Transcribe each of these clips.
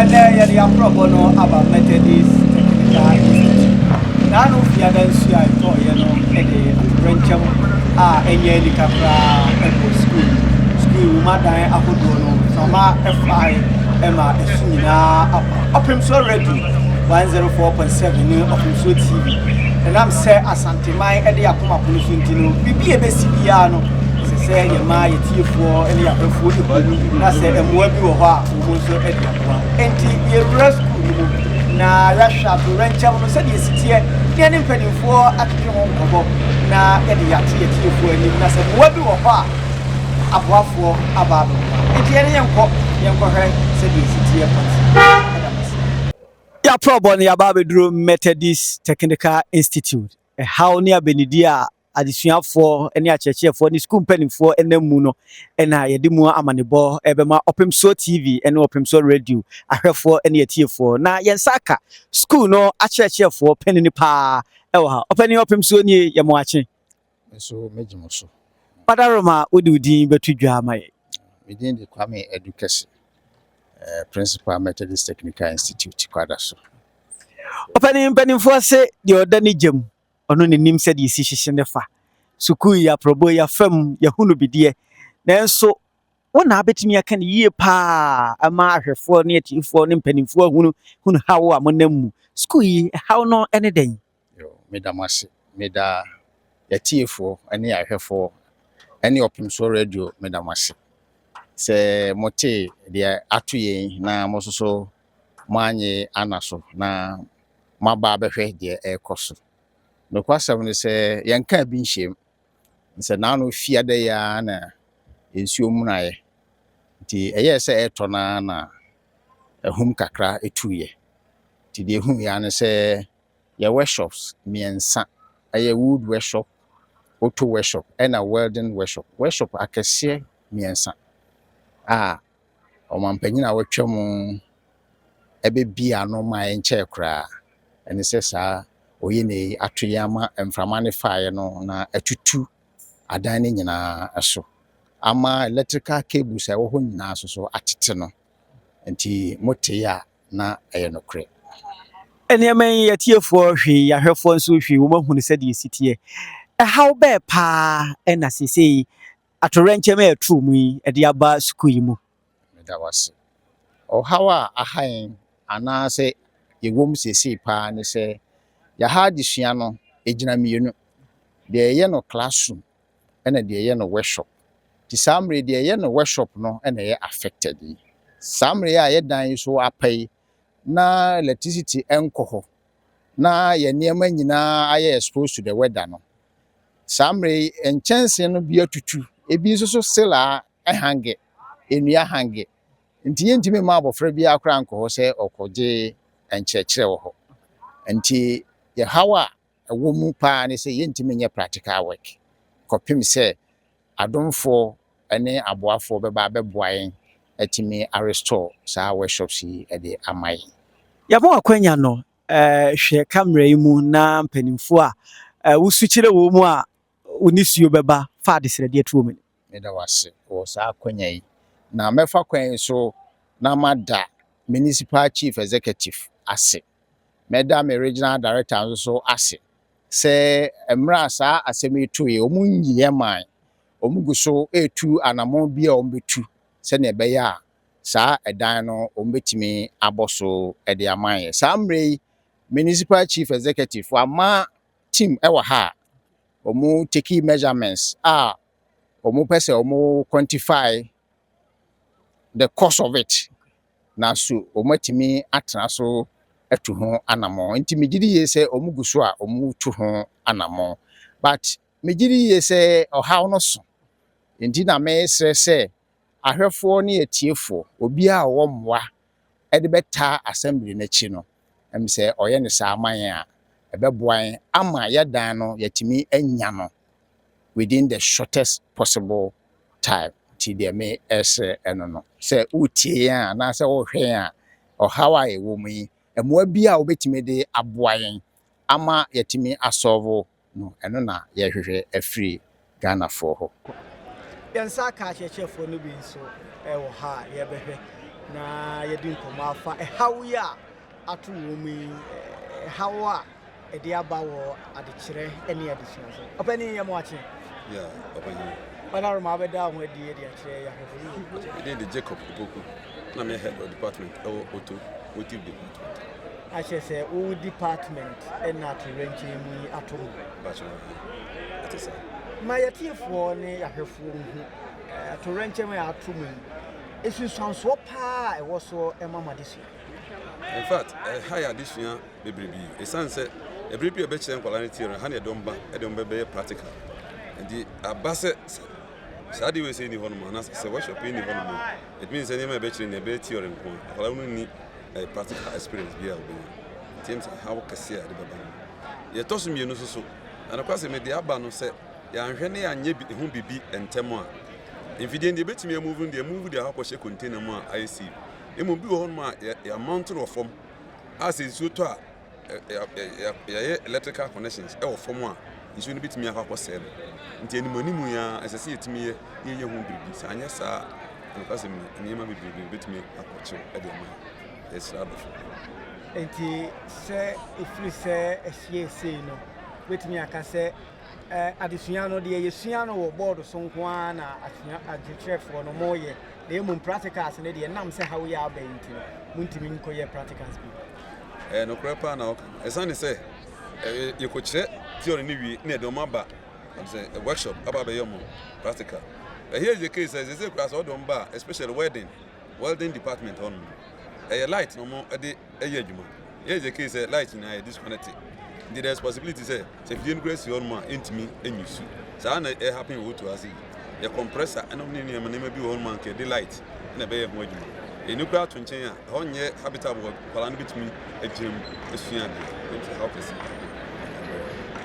Ɛnnɛ yɛde aprɔbɔ no aba Methodist Technical Institute. N'ano fiada nsuo a ɛtɔeɛ no de atoyerɛnkyɛm a ɛnyɛ anika koraa bɔɔ sukuu no. Sukuu nwoma dan ahodoɔ no, mframa faeɛ ma ɛso nyinaa apa. Ɔpemsoɔ Radio 104.7 ne Ɔpemsoɔ TV. Ɛnam sɛ Asanteman de akoma pono so nti no, biribi a ɛbɛsi biara no, ɛsɛ sɛ yɛma yɛtiefoɔ ne yɛahwɛfoɔ hu na sɛ mmoa bi wɔ hɔ a, wɔn nso de aboa. Enti yɛwura sukuu no mu na yɛahwɛ atoyerɛnkyɛm no sɛdeɛ ɛsi teɛ na yɛne mpanimfoɔ atwetwe ho nkɔmmɔ na yɛde yɛato yɛtiefoɔ anim na sɛ mmoa bi wɔ hɔ a, aboafoɔ aba abɛboa. Enti yɛne yɛnkɔ yɛnkɔhwɛ sɛdeɛ ɛsi teɛ pɔtee. Ɛda mo ase. Yɛaprɔbɔ no yɛaba abɛduru Methodist Technical Institute. Ɛhaw ne abɛnidie a adesuafoɔ ne akyerɛkyerɛfoɔ ne sukuu mpanimfoɔ nam mu no na yɛde mu amanebɔ ɛbɛma Ɔpemsoɔ TV ne Ɔpemsoɔ Radio ahwɛfoɔ ne atiefoɔ. Na yɛn nsa aka sukuu no akyerɛkyerɛfoɔ panini paa ɛwɔ ha. Ɔpanin Ɔpemsoɔ nie, yɛ mo akye. Nso megye mo so. Padaroma, wode wo din bɛto dwa ama yɛn. Me din de Kwame Adu Kɛse, Principal, Methodist Technical Institute, Kwadaso. Ɔpanin, mpanimfoɔ se deɛ ɔda ne gyam ɔno n'anim sɛdeɛ esi hyehyɛ ne fa. Sukuu yi aprɔbɔ yi afam yɛhu no bideɛ, nanso wo na abɛtumi aka no yie paa ama ahwɛfoɔ ne atiefoɔ ne mpanimfoɔ ahunu hunu haw a monam mu. Sukuu yi haw no ne dɛn? Yo, meda mo ase. Meda yɛtiefoɔ ne ahwɛfoɔ ne Ɔpemsoɔ Radio, meda mo ase sɛ motee deɛ ato yɛn na mo nso so moanye ana so na moaba abɛhwɛ deɛ ɛrekɔ so. Nokwasɛm ne sɛ yɛnka bi nhyɛm sɛ naano fiada yi ara na nsuo munaeɛ, nti ɛyɛɛ sɛ ɛretɔ naa na ahum kakra ɛtuiɛ, nti deɛ ɛhu yɛ ne sɛ yɛ workshops mmiɛnsa, ɛyɛ wood workshop, auto workshop ɛna welding workshop, workshop akɛseɛ mmiɛnsa a ɔmanpanyin a watwa mu ɛbɛbie ano ma ɛnkyɛɛ koraa. Ɛne sɛ saa oyi ne ato yɛn ama mframa ne faeɛ no na atutu adan no nyinaa so ama electrical cables a ɛwɔ hɔ nyinaa nso so atete no, nti mote a na ɛyɛ nokorɛ. Nneɛma yi, yɛtiefoɔ hwee, yɛahwɛfoɔ nso hwee, wɔn ahunu sɛdeɛ esi teɛ. Ɛhaw bɛɛ paa ɛna seesei atoyerɛnkyɛm a ɛtoo mu yi ɛde aba sukuu yi mu? Meda wase. Ɔhaw a aha yɛn anaasɛ yɛwɔ mu seesei paa ne sɛ yɛha adesua no ɛgyina mmienu, deɛ ɛyɛ no classroom ɛna deɛ ɛyɛ no workshop. Nti saa mmerɛ, deɛ ɛyɛ no workshop no ɛna ɛyɛ affected yi. Saa mmerɛ yi a yɛdan yi so apa yi na electricity ɛnkɔ hɔ na yɛn nneɛma nyinaa ayɛ exposed to the weather no, saa mmerɛ yi nkyɛnsee no bi atutu, ebi nso so still a ɛhang, nnua hang, nti yɛntumi mma abɔfra biara koraa nkɔ hɔ sɛ ɔkɔgye nkyerɛkyerɛ wɔ hɔ. Nti yɛhaw a ɛwɔ mu paa ne sɛ yɛntumi nyɛ practical work kɔpem sɛ adomfoɔ ne aboafoɔ bɛba abɛboa yɛn atumi arestore saa workshops yi de ama yɛn. Yɛbɔ akwanya no, hwɛ camera yi mu na mpanimfoɔ a wosu kyerɛ wɔ mu a wo nisuo bɛba fa adesrɛdeɛ to wɔ mu. Meda wase wɔ saa akwanya yi, na mɛfa kwan yi so na mada Municipal Chief Executive ase, mɛda me Regional Director nso so ase sɛ mmerɛ a saa asɛm yi to yi, wɔn nyi yɛn man, wɔn gu so etu anammɔn bi a wɔn bɛtu sɛnea ɛbɛyɛ a saa ɛdan no wɔn bɛtumi abɔ so de ama yɛn. Saa mmerɛ yi, Municipal Chief Executive wama team ɛwɔ ha a wɔn take measurements a wɔn pɛ sɛ wɔn quantify the cost of it na so wɔn atumi atena so atu ho anammɔn. Nti megye di yie sɛ wɔn gu so a wɔn tu ho anammɔn, but megye di yie sɛ ɔhaw no so, nti na mesrɛ sɛ ahwɛfoɔ ne atiefoɔ, obiara a ɔwɔ mmoa de bɛtaa assembly n'akyi no, sɛ ɔyɛ no saa ama yɛn a, ɛbɛboa yɛn ama yɛdan no yɛtumi anya no within the shortest possible time. Nti deɛ me ɛsrɛ ɛno no sɛ wotie yɛn a anaasɛ wohwɛ yɛn a, ɔhaw a ɛwɔ mu yi, mmoa bi a wobɛtumi de aboa yɛn ama yɛtumi asolve no, ɛno na yɛhwehwɛ afiri Ghanafoɔ hɔ. Yɛn nsa aka akyerɛkyerɛfoɔ no bi nso wɔ ha a yɛbɛhwɛ. na yɛdi nkɔmmɔ afa ɛhaw yi a ato wɔn mu yi, ɛhaw a ɛde aba wɔ adekyerɛ ne adesua so. Ɔpanin yɛ mo akye. Yeah, ɔpanyin. Ɔnaroma abɛda ho adi de akyerɛ yɛ ahwɛfo. Me din de Jacob Opoku, na me head of department ɛwɔ automotive department. Akyerɛ sɛ wo department ɛna atoyerɛnkyɛm mu yi ato mu. Bakyɛ ɛte saa. Ma yɛtiefoɔ ne yɛahwɛfoɔ hu atoyerɛnkyɛm a ato mu yi, nsunsuansoɔ paa a ɛwɔ soɔ ɛma mo adesua. In fact, ɛha yɛ adesua bebrebe. Ɛsiane sɛ ɛberɛ bi a ɛbɛkyerɛ nkwadaa no theory, ha ne ɛdɔm ba ɛde wɔn bɛbɛyɛ practical. Nti aba sɛ saa adeɛ wei sɛ ɛni hɔ nom anaasɛ sɛ workshop yi ni hɔ nom a, it means sɛ nneɛma a ɛbɛkyerɛ no ɛbɛyɛ theory nko a, akwadaa no nni practical experience bi a wɔbɛnya. Nti ɛm sɛ haw kɛseɛ a ɛde bɛba no. Yɛtɔ so mmienu nso so, na nokwasɛ sɛ mede aba no sɛ yɛanhwɛ ne yɛanyɛ ho biribi ntɛm a, mfidie no deɛ ɛbɛtumi amove no deɛ move deɛ akɔhyɛ container mu a ayɛ safe. Mmom bi wɔ hɔ nom a yɛamount no wɔ fam a sɛ nsuo tɔ a yɛayɛ electrical connections ɛwɔ fam a nsuo no bɛtumi akɔ akɔsɛe no. Nti anim anim yi ara ɛsɛ sɛ yɛtumi yɛ na yɛyɛ ho biribi. Sɛ anyɛ saa a, nokwasɛm ni, nneɛma bebree bɛtumi akɔkyew ɛde ama yɛn. Yɛsrɛ adɔfo. Nti sɛ ɛfiri sɛ ahyia no, wobɛtumi aka sɛ adesua no deɛ yɛsua no wɔ board so nko ara na asua adekyerɛfoɔ no moyɛ, na mmom practicals no deɛ nam sɛ haw yɛ aba yi nti no montumi nkɔyɛ practicals bi. Ɛyɛ nokorɛ paa na ɔka. Ɛsiane sɛ yɛkɔkyerɛ theory no wie na yɛde wɔn aba sɛ workshop aba abɛyɛ wɔn practical. But here is the case sɛ sɛ koraa sɛ ɔde wɔn ba a, especially welding department hɔ nom, ɛyɛ light na wɔn de ɛyɛ adwuma. Here is the case sɛ light nyinaa yɛ disconnect. Nti there is possibility sɛ fidie no koraa si hɔ nom a ɛntumi ɛnyi su. Saa na ɛ happen wɔ otu ase yi. Yɛ compressor ɛnom ne nneɛma nneɛma bi wɔ hɔ nom a nka yɛde light ɛna ɛbɛyɛ ho adwuma. Ɛno koraa to nkyɛn a, ɛhɔ nyɛ habitable wɔ nkwadaa no bɛtumi agyina mu asua adeɛ. Nti haw kɛse.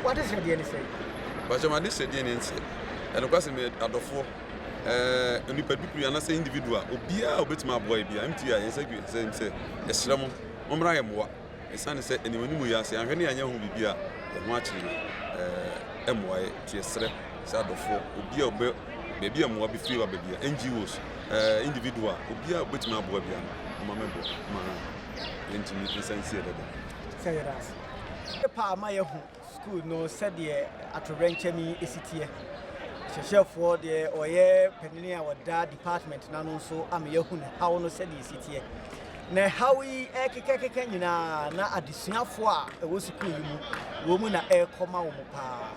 W'adesrɛdeɛ ne sɛn? Bakyɛ m'adesrɛdeɛ ne sɛ, ɛnokwasɛm sɛ adɔfoɔ, nipa dukuru anaasɛ individual, obiara a obɛtumi aboa yɛ biara, MTA yɛn nsa gu yɛn nsam sɛ yɛsrɛ mo, mommra yɛ mmoa. Ɛsiane sɛ anim anim yi ase yɛanhwɛ ne yɛanyɛ ho biribi a, yɛn ho akyere yɛn, ɛmmoa yɛ. Nti yɛsrɛ sɛ adɔfoɔ, obi a ɔbɛ baabi a mmoa bɛfiri ba baabi a, NGOs, individual, obiara a obɛtumi aboa biara no, ɔma mɛboa ma yɛntumi nsa nsi yɛ dada. Sɛ yɛda ase. Pa ama yɛhu school no sɛdeɛ atoyerɛnkyɛm yi esi teɛ. Kyerɛkyerɛfoɔ deɛ ɔyɛ panin a ɔda department n'ano nso ama yɛhu ne haw no sɛdeɛ esi teɛ. Na haw yi ɛkekakeka nyinaa na adesuafoɔ a ɛwɔ sukuu yi mu wɔn mu na ɛrekɔma wɔn paa.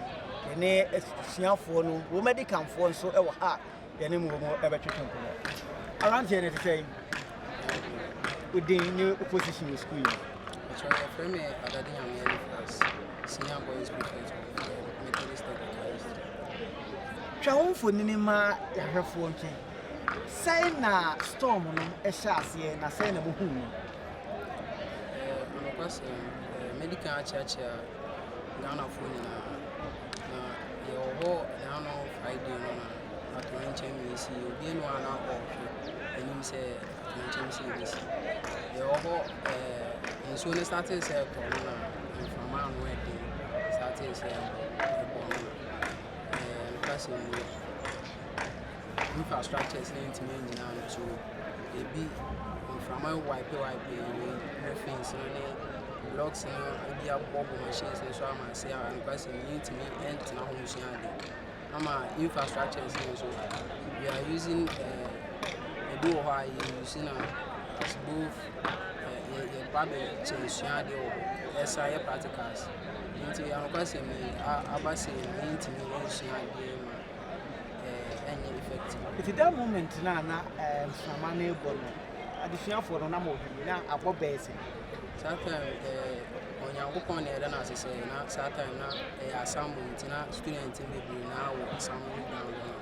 Yɛne asuafoɔ no, wɔn adikanfoɔ nso ɛwɔ ha a yɛne mu wɔn ɛbɛtwetwe nkɔmmɔ. Aberanteɛ no te sɛ wo din ne wo position wɔ sukuu yi mu? Actually, yɛfrɛ me Adade Nyame Eliphas, senior boys prefect of Methodist Technical Institute. Twa wo mfonini ma yɛahwɛfoɔ nkyɛn. Sɛn na storm no hyɛ aseɛ na sɛn na mohuu no? Anokwasɛm, medi kan akyeakyea Ghanafoɔ nyinaa. Na yɛwɔ hɔ naano Friday no na atoyerɛnkyɛm yi si. Obi nu a na ɔrehwɛ anim sɛ atoyerɛnkyɛm si bɛsi. Yɛwɔ hɔ, nsuo no startee sɛ ɛtɔ no na mframa ano ɛden startee sɛ ɛbɔ no na nokwasɛm mu infrastructures no ntumi nnyina no so, ebi mframa wipe wipe wei roofings no ne blocks no ebi abobɔbɔ machines no so ama ase a nokwasɛm mu yɛntumi ntena hɔ nsua ade. Ama infrastructures no nso, we are using ebi wɔ hɔ a yɛ use no as both yɛba bɛkyɛ sua adeɛ wɔ hɔ, ɛsan yɛ practicals. Nti anokwasɛm yi aba sɛ yɛntumi nsua adeɛ ma ɛnyɛ effective. Nti that moment na na mframa no rebɔ no, adesuafoɔ no na mo wɔ na abɔ bɛyɛ sɛ? Saa time, Onyankopɔn na yɛda no ase sɛ na saa time na ɛyɛ assembly, nti na student no bebree na wɔ assembly ground hɔ no.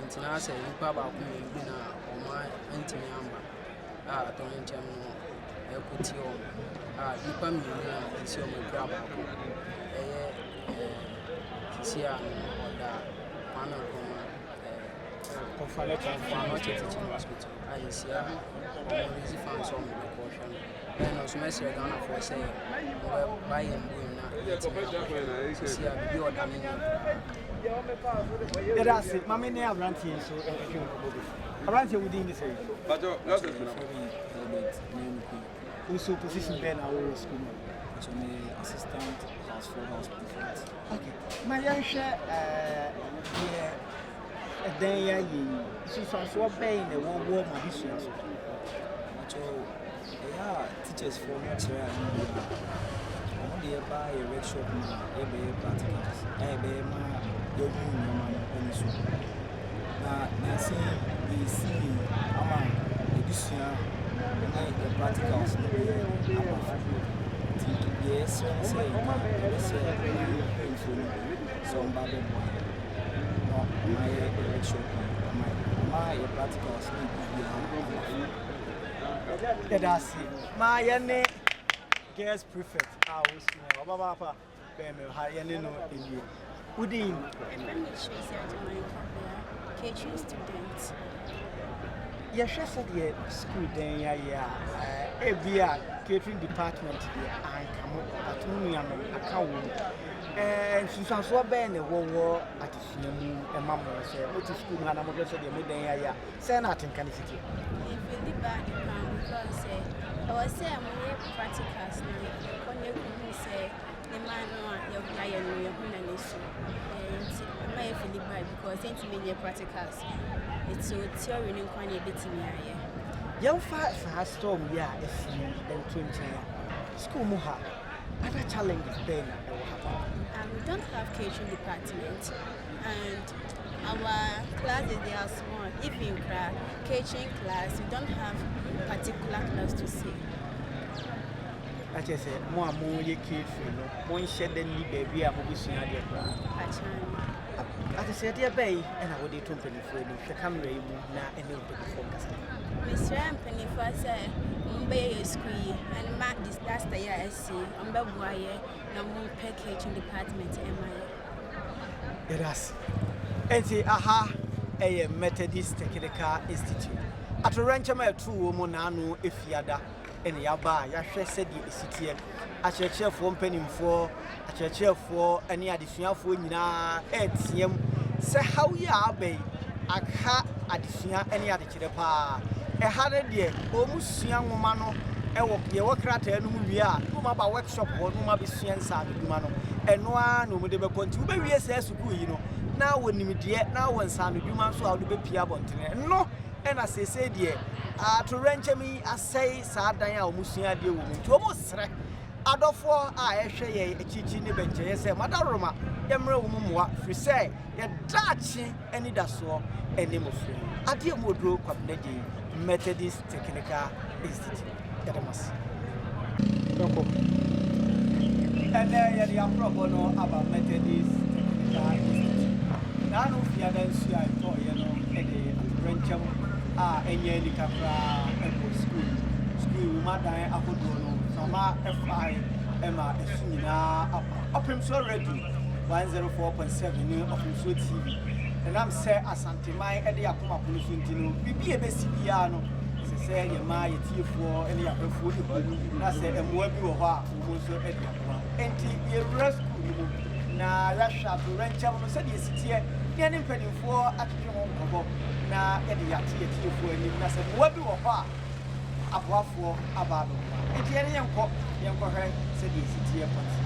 Nti na sɛ nnipa baako mmienu bi na wɔn antumi amba a atoyerɛnkyɛm no ɛkɔ tie wɔn a, nnipa mmienu na sisi wɔn akura baako ɛyɛ sisi a no ɔda Kwame Nkrumah Komfo Anokye Teaching Hospital a yɛsi a wɔn raise funds sɛ wɔn bɛkɔ hwɛ no. Ɛno nso mɛsrɛ Ghanafoɔ sɛ wɔbɛba yɛn buom na yɛtumi akɔhwɛ no. Sisi a biribi a ɔda no nyɛ koraa. Yɛda ase. Ma me ne aberanteɛ yi nso ntwetwe nkɔmmɔ bi. Aberanteɛ wo din ne sɛn? Pacho, Nelson Suna. Herbert Nyamkwe. Wo nso position bɛn na wowɔ sukuu mu? Pacho, me assistant house for house prefect. Okay. Ma yɛnhwɛ ɛɛ deɛ ɛdan yi ayɛ yi. Nsunsuansoɔ bɛn na ɛwɔ wɔ mo adesua so? Pacho, ɛyɛ a teachers foɔ no kyerɛ a bi a ɔmo de yɛba yɛ workshop na yɛbɛyɛ practicals na yɛbɛyɛ ma yɛhu nneɛma no ani so. Na nansa yi yɛsi ama yɛdesua ne yɛ practicals no bi aba fam. Nti deɛ yɛsrɛ ne sɛ nka yɛbɛsrɛ mpanyinfoɔ no sɛ ɔmba bɛboa yɛn na ɔma yɛ workshop yi ama yɛ ama yɛ practicals ne biribiara aba fam. Yɛda ase. Ma yɛne girls prefect a wosua ɔbaba pa bɛn me ha yɛne no nie. Wo din? Yɛfrɛ me Tracy Agyeman Kwabea, catering student. Yɛhwɛ sɛdeɛ school dan yi ayɛ a, ebi a catering department deɛ anka mo, but mo nuanom aka wɔ mu. Nsunsuansoɔ bɛn na ɛwɔ wɔ adesua mu ɛma mo sɛ mote school mu ha na mohwɛ sɛdeɛ mo dan yi ayɛ a, sɛn na atenka no si teɛ? Mefeeli bad paa because sɛ ɛwɔ sɛ moyɛ practicals no yɛkɔ na yɛkɔhu sɛ nneɛma no a yɛayɛ no yɛhu na ne so. Nti ɛma yɛfeeli bad because yɛntumi nyɛ practicals. So theory no nko ara na yɛbɛtumi ayɛ. Yɛmfa saa storm yi a asi yi nto nkyɛn a, school mu ha, other challenges bɛn na ɛwɔ ha paa? We don't have catering department and our classes they are small. Even catering class, we don't have particular class to say. Na kyerɛ sɛ mo a moyɛ catering no, monhyɛ da nni baabi a mobɛsua adeɛ koraa. Akyane. Adesrɛdeɛ bɛn ɛna wode to mpanimfoɔ anim? Hwɛ camera yi mu na ɛne mpanimfoɔ nkasa. Mesrɛ mpanimfoɔ sɛ wɔmbɛyɛ yɛ sukuu yi ɛne ma disaster yi a asi wɔmbɛboa yɛ na wɔmpɛ catering department ɛma yɛ. Yɛda ase. Enti aha ɛyɛ Methodist Technical Institute. Atowerɛnkyɛm a ɛtoo wɔ mu n'ano efiada ɛna yɛaba a yɛahwɛ sɛdeɛ esi teɛ. Akyerɛkyerɛfoɔ mpanimfoɔ, akyerɛkyerɛfoɔ ne adesuafoɔ nyinaa ɛreteam sɛ haw yi a aba yi aka adesua ne adekyerɛ paa. Ɛha no deɛ wɔn sua nwoma no ɛwɔ deɛ ɛwɔ krataa no mu wie a na wɔn aba workshop hɔ na wɔn abɛsua nsaanodwuma no. Ɛno ara na wɔn de bɛkɔ nti wobɛwie saa sukuu yi no na wɔ nimdeɛ na wɔ nsaanodwuma nso a wɔde bɛpie abɔntene. Ɛno ɛna seesei deɛ atowerɛnkyɛm yi asɛe saa dan a wɔn sua adeɛ wɔ mu nti wɔn srɛ adɔfoɔ a ɛhwɛ yɛn akyirikyiri ne bɛnkyɛeɛ sɛ madaworoma yɛmmerɛ wɔn mmoa firi sɛ yɛdaakye anidasoɔ ne mmɔfra yi. Adeɛ mu oduro Kwabena Gyei, Methodist Technical Institute. Yɛda mo ase. Bɛkɔ. Ɛnɛ yɛde akorɔbɔ no aba Methodist Technical Institute. Naano fiada nsuo a ɛtɔɔyɛ no de atowerɛnkyɛm a ɛnyɛ anika koraa ɛbɔ sukuu yi. Sukuu yi mu adan ahodoɔ no mframa ɛfae ɛma ɛso nyinaa apa. Ɔpemsoɔ Radio 104.7 ne Ɔpemsoɔ TV. Ɛnam sɛ Asanteman de akoma pono so nti no, biribi a ɛbɛsi biara no, ɛsɛ sɛ yɛma yɛtiefoɔ ne yɛahwɛfoɔ ehu na sɛ mmoa bi wɔ hɔ a wɔn nso de aboa. Enti yɛwura sukuu no mu na yɛahwɛ atowerɛnkyɛm no sɛdeɛ ɛsi teɛ na yɛne mpanimfoɔ atwetwe ho nkɔmmɔ na yɛde yɛate yɛtiefoɔ anim na sɛ mmoa bi wɔ hɔ a aboafoɔ aba abɛboa. Enti yɛne yɛnkɔ yɛnkɔhwɛ sɛdeɛ ɛsi teɛ pɔte.